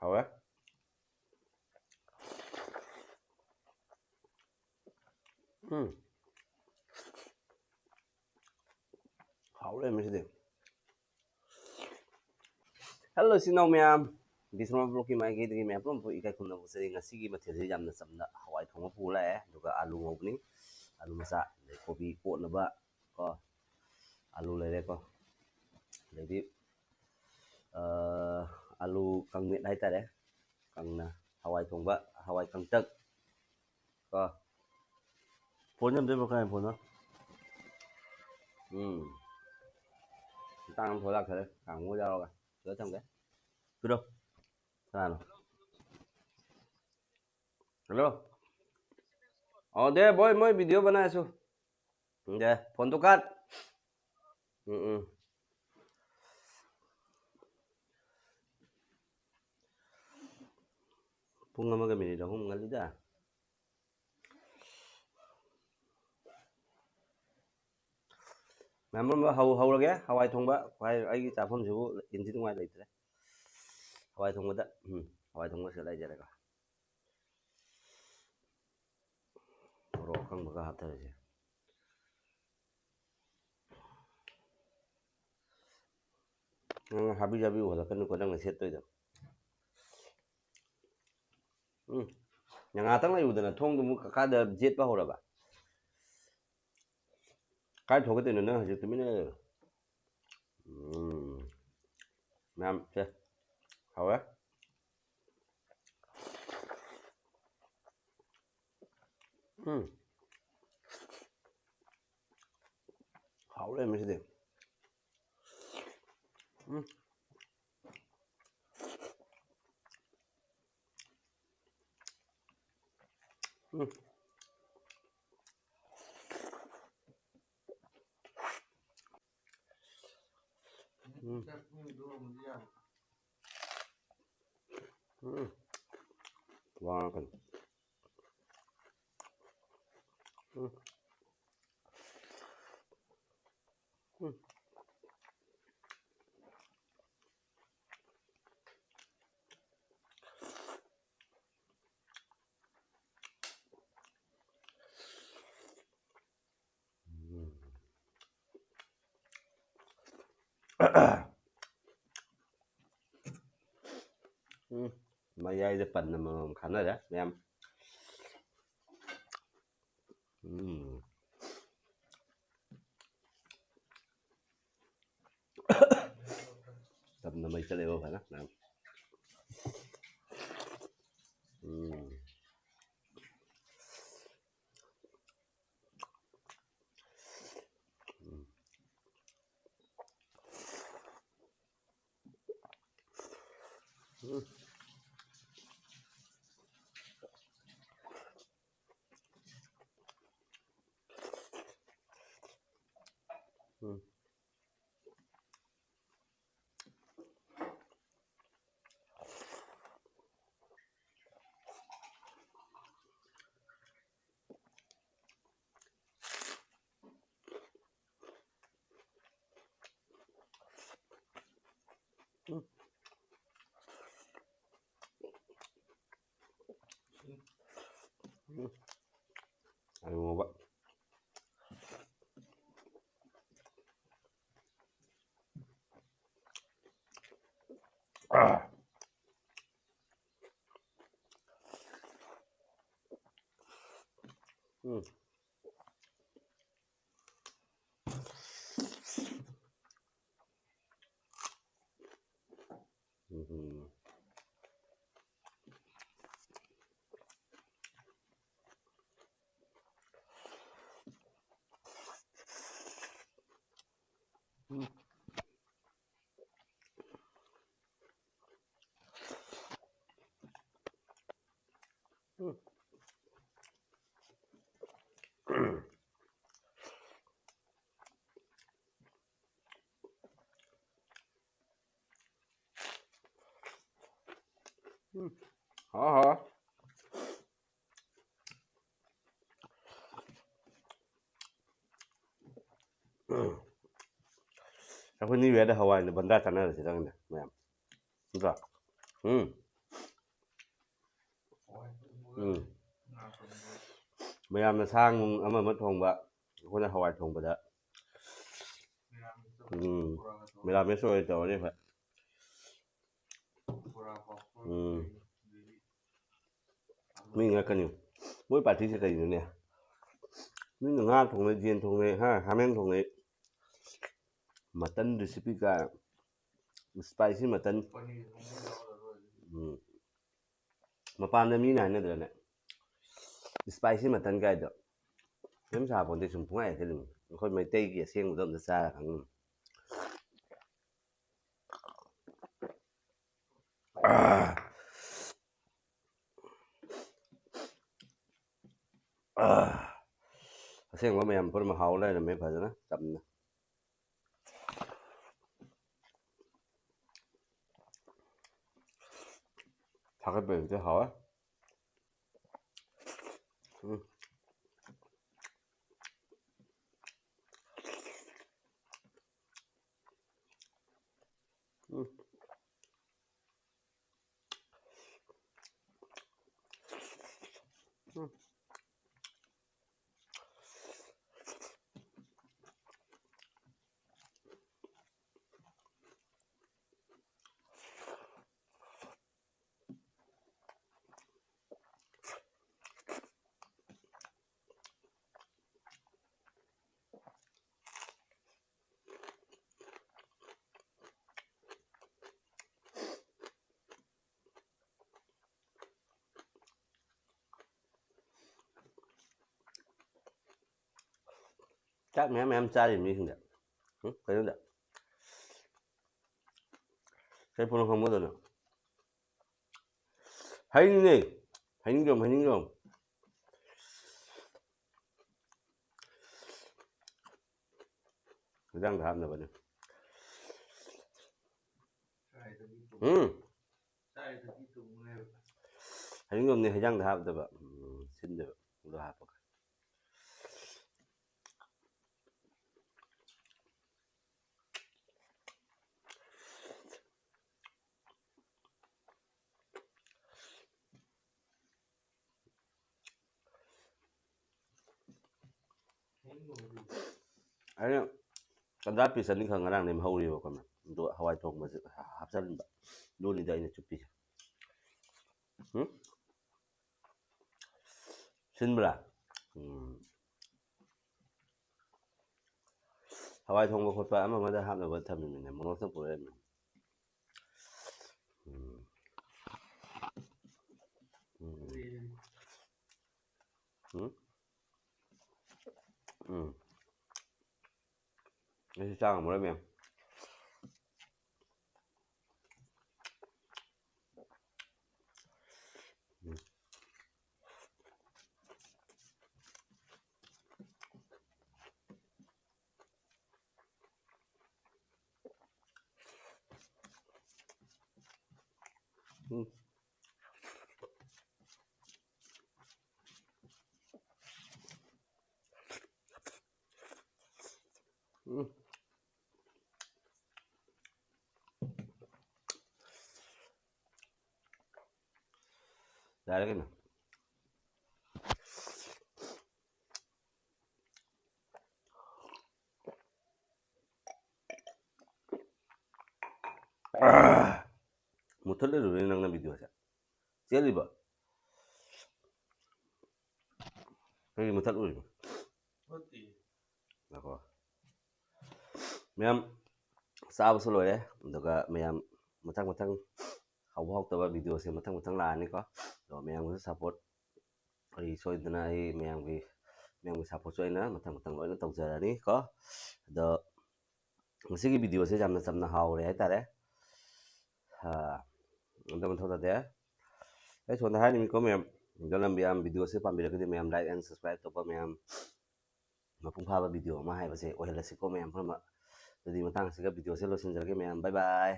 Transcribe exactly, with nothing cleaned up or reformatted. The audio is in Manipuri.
ꯍꯥꯎꯋꯦ꯫ ꯎꯝ꯫ ꯍꯥꯎ ꯂꯩꯔꯝꯃꯦ ꯁꯤꯗꯤ꯫ ꯍꯦꯜꯂꯣ, ꯏꯆꯤꯟ ꯏꯅꯥꯎ ꯃꯌꯥꯝ, ꯕꯤꯁ꯭ꯋꯥ ꯕ꯭ꯂꯣꯛꯀꯤ ꯃꯥꯏꯀꯩꯗꯒꯤ ꯃꯌꯥꯝ ꯄꯨꯝꯅꯃꯛꯄꯨ ꯏꯀꯥꯏ ꯈꯨꯝꯅꯕ ꯐꯣꯡꯗꯣꯛꯆꯔꯤ꯫ ꯉꯁꯤꯒꯤ ꯃꯊꯦꯜꯁꯤ ꯌꯥꯝꯅ ꯆꯝꯅ ꯍꯋꯥꯏ ꯊꯣꯡꯕ ꯄꯨ ꯂꯥꯛꯑꯦ, ꯑꯗꯨꯒ ꯑꯥꯂꯨ ꯉꯧꯕꯅꯤ, ꯑꯥꯂꯨ ꯃꯆꯥ, ꯑꯗꯩ ꯀꯣꯕꯤ ꯀꯣꯠꯅꯕ ꯀꯣ, ꯑꯥꯂꯨ ꯂꯩꯔꯦꯀꯣ, ꯑꯗꯩꯗꯤ, ꯑ, ꯑꯥꯂꯨ ꯀꯥꯡꯃꯦꯠ ꯍꯥꯏꯇꯥꯔꯦ, ꯀꯪꯅ ꯍꯋꯥꯏ ꯊꯣꯡꯕ, ꯍꯋꯥꯏ ꯀꯪꯇꯛ ꯀꯣ꯫ ꯐꯣꯟ ꯌꯥꯝ ꯇꯣꯏꯕ ꯀꯅꯥꯏ ꯐꯣꯟꯅꯣ? ꯎꯝ꯫ ꯃꯇꯥꯡ ꯑꯃ ꯐꯣꯟ ꯂꯥꯛꯊꯔꯦ, ꯀꯥꯡꯕꯨ ꯌꯥꯎꯔꯒ꯫ ꯁꯤꯗ ꯊꯝꯒꯦ꯫ ꯄꯤꯔꯣ꯫ ꯀꯅꯥꯅꯣ? ꯍꯜꯂꯣ꯫ ꯑꯣ, ꯗꯦ ꯕꯣꯏ, ꯃꯣꯏ ꯚꯤꯗꯤꯑꯣ ꯕꯅꯥꯏꯁꯨ꯫ ꯗꯦ, ꯐꯣꯟ ꯇꯨ ꯀꯥꯠ꯫ ꯎꯝ, ꯎꯝ꯫ ꯄꯨꯡ ꯑꯃꯒ ꯃꯤꯅꯤꯠ ꯑꯍꯨꯝ ꯉꯜꯂꯤꯗ꯫ ꯃꯌꯥꯝ ꯄꯨꯝꯅꯃꯛ ꯍꯧ-, ꯍꯧꯔꯒꯦ꯫ ꯍꯋꯥꯏ ꯊꯣꯡꯕ꯫ ꯈ꯭ꯋꯥꯏ ꯑꯩꯒꯤ ꯆꯥꯐꯝꯁꯤꯕꯨ ꯏꯟꯊꯤ ꯅꯨꯡꯉꯥꯏ ꯂꯩꯇ꯭ꯔꯦ꯫ ꯍꯋꯥꯏ ꯊꯣꯡꯕꯗ, ꯎꯝ, ꯍꯋꯥꯏ ꯊꯣꯡꯕꯁꯤꯗ ꯂꯩꯖꯔꯒ꯫ ꯃꯣꯔꯣꯛ ꯑꯀꯪꯕꯒ ꯍꯥꯞꯊꯔꯁꯦ꯫ ꯅꯪ ꯍꯥꯕꯤ ꯖꯥꯕꯤ ꯎꯍꯜꯂꯛꯀꯅꯨꯀꯣ, ꯅꯪꯅ ꯁꯦꯠꯇꯣꯏꯗꯣ꯫ ꯎꯝ꯫ ꯉꯥꯏꯍꯥꯛꯇꯪ ꯂꯩꯌꯨꯗꯅ, ꯊꯣꯡꯗꯨ ꯑꯃꯨꯛ ꯀꯀꯥꯗ ꯌꯦꯠꯄ ꯍꯧꯔꯕ? ꯀꯥꯏ ꯊꯣꯛꯀꯗꯣꯏꯅꯣ ꯅꯪ ꯍꯧꯖꯤꯛ ꯇꯨꯃꯤꯟꯅ ꯂꯩꯔꯒ? ꯎꯝ꯫ ꯃꯌꯥꯝ ꯁꯦ꯫ ꯍꯥꯎꯋꯦ꯫ ꯎꯝ꯫ ꯍꯥꯎ ꯂꯩꯔꯝꯃꯦ ꯁꯤꯗꯤ꯫ ꯎꯝ꯫ ꯎꯝ꯫ ꯎꯝ꯫ ꯎꯝ꯫ ꯋꯥ ꯀꯩꯅꯣ꯫ ꯎꯝ꯫ ꯎꯝ꯫ ꯎꯝ, ꯃꯌꯥꯏꯗ ꯄꯟ ꯑꯃꯃꯝ ꯈꯥꯅꯔꯦ ꯃꯌꯥꯝ꯫ ꯎꯝ꯫ ꯇꯞꯅ ꯃꯩ ꯆꯠꯂꯦꯕ ꯐꯖꯅ ꯃꯌꯥꯝ꯫ ꯎꯝ꯫ ꯎꯝ꯫ ꯎꯝ꯫ ꯎꯝ꯫ ꯎꯝ꯫ ꯎꯝ꯫ ꯑꯂꯨ ꯉꯧꯕ꯫ ꯑꯥ꯫ ꯎꯝ꯫ ꯎꯝ꯫ ꯎꯝ꯫ ꯎꯝ꯫ ꯎꯝ꯫ ꯍꯥꯎ, ꯍꯥꯎ꯫ ꯑꯩꯈꯣꯏ New Yearꯗ ꯍꯋꯥꯏꯅ ꯕꯟꯗꯥ ꯆꯥꯟꯅꯔꯁꯤꯔ ꯈꯪꯗꯦ ꯃꯌꯥꯝ꯫ ꯅꯠꯇ꯭ꯔꯣ? ꯎꯝ꯫ ꯎꯝ꯫ ꯃꯌꯥꯝꯅ ꯁꯥ ꯅꯨꯡ ꯑꯃ ꯑꯃ ꯊꯣꯡꯕ, ꯑꯩꯈꯣꯏꯅ ꯍꯋꯥꯏ ꯊꯣꯡꯕꯗ꯫ ꯎꯝ꯫ ꯃꯦꯔꯥꯃꯦꯁ ꯑꯣꯏꯅ ꯇꯧꯔꯅꯤ ꯑꯩꯈꯣꯏ꯫ ꯎꯝ꯫ ꯃꯤ ꯉꯛꯀꯅꯤ꯫ ꯃꯣꯏ ꯄꯥꯔꯇꯤꯁꯦ ꯀꯩꯅꯣꯅꯦ? ꯃꯤꯅ ꯉꯥ ꯊꯣꯡꯅꯩ, ꯌꯦꯟ ꯊꯣꯡꯅꯩ, ꯍꯥ, ꯍꯥꯃꯦꯡ ꯊꯣꯡꯅꯩ꯫ ꯃꯇꯟ ꯔꯤꯁꯤꯄꯤ ꯀꯥꯏ, ꯏꯁꯄꯥꯏꯁꯤ ꯃꯇꯟ꯫ ꯎꯝ꯫ ꯃꯄꯥꯟꯗ ꯃꯤꯅ ꯍꯥꯏꯅꯗ꯭ꯔꯅꯦ? ꯏꯁꯄꯥꯏꯁꯤ ꯃꯇꯟ ꯀꯥꯏꯗꯣ꯫ ꯀꯩꯝ ꯁꯥꯄꯣꯟꯇꯦ, ꯁꯨꯝ ꯄꯨꯡꯍꯥꯏ ꯍꯥꯏꯖꯜꯂꯤꯅꯤ꯫ ꯑꯩꯈꯣꯏ ꯃꯩꯇꯩꯒꯤ ꯑꯁꯦꯡꯕꯗꯣ ꯑꯝꯇ ꯆꯥꯔ ꯈꯪꯉꯤ꯫ ꯑꯥ꯫ ꯑꯥ꯫ ꯑꯁꯦꯡꯕ ꯃꯌꯥꯝ ꯄꯨꯝꯅꯃꯛ ꯍꯥꯎ ꯂꯩꯔꯝꯃꯦ, ꯐꯖꯅ ꯆꯝꯅ꯫ ꯊꯥꯒꯠꯄꯩꯕꯨꯗꯤ ꯍꯥꯎꯋꯦ꯫ ꯎꯝ꯫ ꯎꯝ꯫ ꯎꯝ꯫ ꯆꯥꯛ ꯃꯌꯥꯝ ꯃꯌꯥꯝ ꯆꯥꯔꯤ ꯃꯤꯁꯤꯡꯗ꯫ ꯎꯝ? ꯀꯩꯅꯣꯗ꯫ ꯀꯩ ꯄꯣꯠꯅꯣ ꯈꯪꯕꯗꯅꯣ? ꯍꯩꯅꯤꯅꯦ꯫ ꯍꯩꯅꯤꯡꯗ꯭ꯔꯣ, ꯍꯩꯅꯤꯡꯗ꯭ꯔꯣ? ꯍꯤꯟꯖꯥꯡꯗ ꯍꯥꯞꯅꯕꯅꯦ꯫ ꯎꯝ꯫ ꯍꯩꯅꯤꯡꯗ꯭ꯔꯣꯝꯅꯦ, ꯍꯤꯟꯖꯥꯡꯗ ꯍꯥꯞꯇꯕ꯫ ꯎꯝ, ꯁꯤꯟꯗꯕ꯫ ꯑꯗꯨ ꯍꯥꯞꯄꯒ꯫ ꯑꯩꯅ ꯇꯟꯖꯥ ꯄꯤꯁ ꯑꯅꯤꯈꯛ ꯉꯔꯥꯡꯗꯩ ꯍꯧꯔꯤꯕꯀꯣ, ꯃꯌꯥꯝ꯫ ꯑꯗꯣ ꯍꯋꯥꯏ ꯊꯣꯡꯕꯁꯦ ꯍꯥꯞꯆꯤꯟꯕ꯫ ꯑꯗꯨꯅꯤꯗ ꯑꯩꯅ ꯆꯨꯞꯄꯤꯁꯦ꯫ ꯎꯝ? ꯁꯤꯟꯕ꯭ꯔꯥ? ꯎꯝ꯫ ꯍꯋꯥꯏ ꯊꯣꯡꯕ ꯈꯣꯠꯄ ꯑꯃ ꯑꯃꯗ ꯍꯥꯞꯅꯕ ꯊꯝꯃꯤꯕꯅꯦ, ꯃꯣꯔꯣꯛꯇ ꯄꯨꯔꯛꯏꯕꯅꯦ꯫ ꯎꯝ꯫ ꯎꯝ꯫ ꯎꯝ? ꯎꯝ꯫ ꯑꯩꯁꯨ ꯆꯥ ꯉꯝꯃꯔꯣꯏ, ꯃꯌꯥꯝ꯫ ꯎꯝ꯫ ꯎꯝ꯫ ꯎꯝ꯫ ꯌꯥꯔꯦ ꯀꯩꯅꯣ꯫ ꯃꯨꯊꯠꯂꯤꯔꯣ ꯅꯪꯅ ꯚꯤꯗꯤꯑꯣꯁꯦ? ꯆꯦꯜꯂꯤꯕ? ꯀꯔꯤ ꯃꯨꯊꯠꯂꯨꯔꯤꯕ? ꯅꯠꯇꯦ꯫ ꯉꯥꯏꯈꯣ꯫ ꯃꯌꯥꯝ ꯆꯥꯕꯁꯨ ꯂꯣꯏꯔꯦ, ꯑꯗꯨꯒ ꯃꯌꯥꯝ ꯃꯊꯪ ꯃꯊꯪ ꯍꯥꯎꯕ ꯍꯥꯎꯇꯕ ꯚꯤꯗꯤꯑꯣꯁꯦ ꯃꯊꯪ ꯃꯊꯪ ꯂꯥꯛꯑꯅꯤꯀꯣ꯫ ꯑꯗꯣ ꯃꯌꯥꯝꯒꯤꯁꯨ ꯁꯞꯄꯣꯔꯠ, ꯑꯩ ꯁꯣꯏꯗꯅ ꯑꯩ ꯃꯌꯥꯝꯒꯤ, ꯃꯌꯥꯝꯒꯤ ꯁꯞꯄꯣꯔꯠꯁꯨ ꯑꯩꯅ ꯃꯊꯪ ꯃꯊꯪ ꯂꯣꯏꯅ ꯇꯧꯖꯔꯅꯤꯀꯣ꯫ ꯑꯗꯣ ꯉꯁꯤꯒꯤ ꯚꯤꯗꯤꯑꯣꯁꯦ ꯌꯥꯝꯅ ꯆꯝꯅ ꯍꯥꯎꯔꯦ ꯍꯥꯏꯇꯥꯔꯦ꯫ ꯑꯥ, ꯑꯝꯇ ꯃꯊꯧ ꯇꯥꯗꯦ꯫ ꯑꯩ ꯁꯣꯝꯗ ꯍꯥꯏꯅꯤꯡꯉꯤꯀꯣ ꯃꯌꯥꯝ, ꯑꯗꯣ ꯅꯝꯕ ꯌꯥꯝ ꯚꯤꯗꯤꯑꯣꯁꯦ ꯄꯥꯝꯕꯤꯔꯒꯗꯤ ꯃꯌꯥꯝ like and subscribe ꯇꯧꯕ, ꯃꯌꯥꯝ ꯃꯄꯨꯡ ꯐꯥꯕ ꯚꯤꯗꯤꯑꯣ ꯑꯃ ꯍꯥꯏꯕꯁꯦ ꯑꯣꯏꯍꯜꯂꯁꯤꯀꯣ ꯃꯌꯥꯝ ꯄꯨꯝꯅꯃꯛ꯫ ꯑꯗꯨꯗꯤ ꯃꯇꯥꯡ ꯑꯁꯤꯒ ꯚꯤꯗꯤꯑꯣꯁꯦ ꯂꯣꯏꯁꯤꯟꯖꯔꯒꯦ ꯃꯌꯥꯝ, bye bye꯫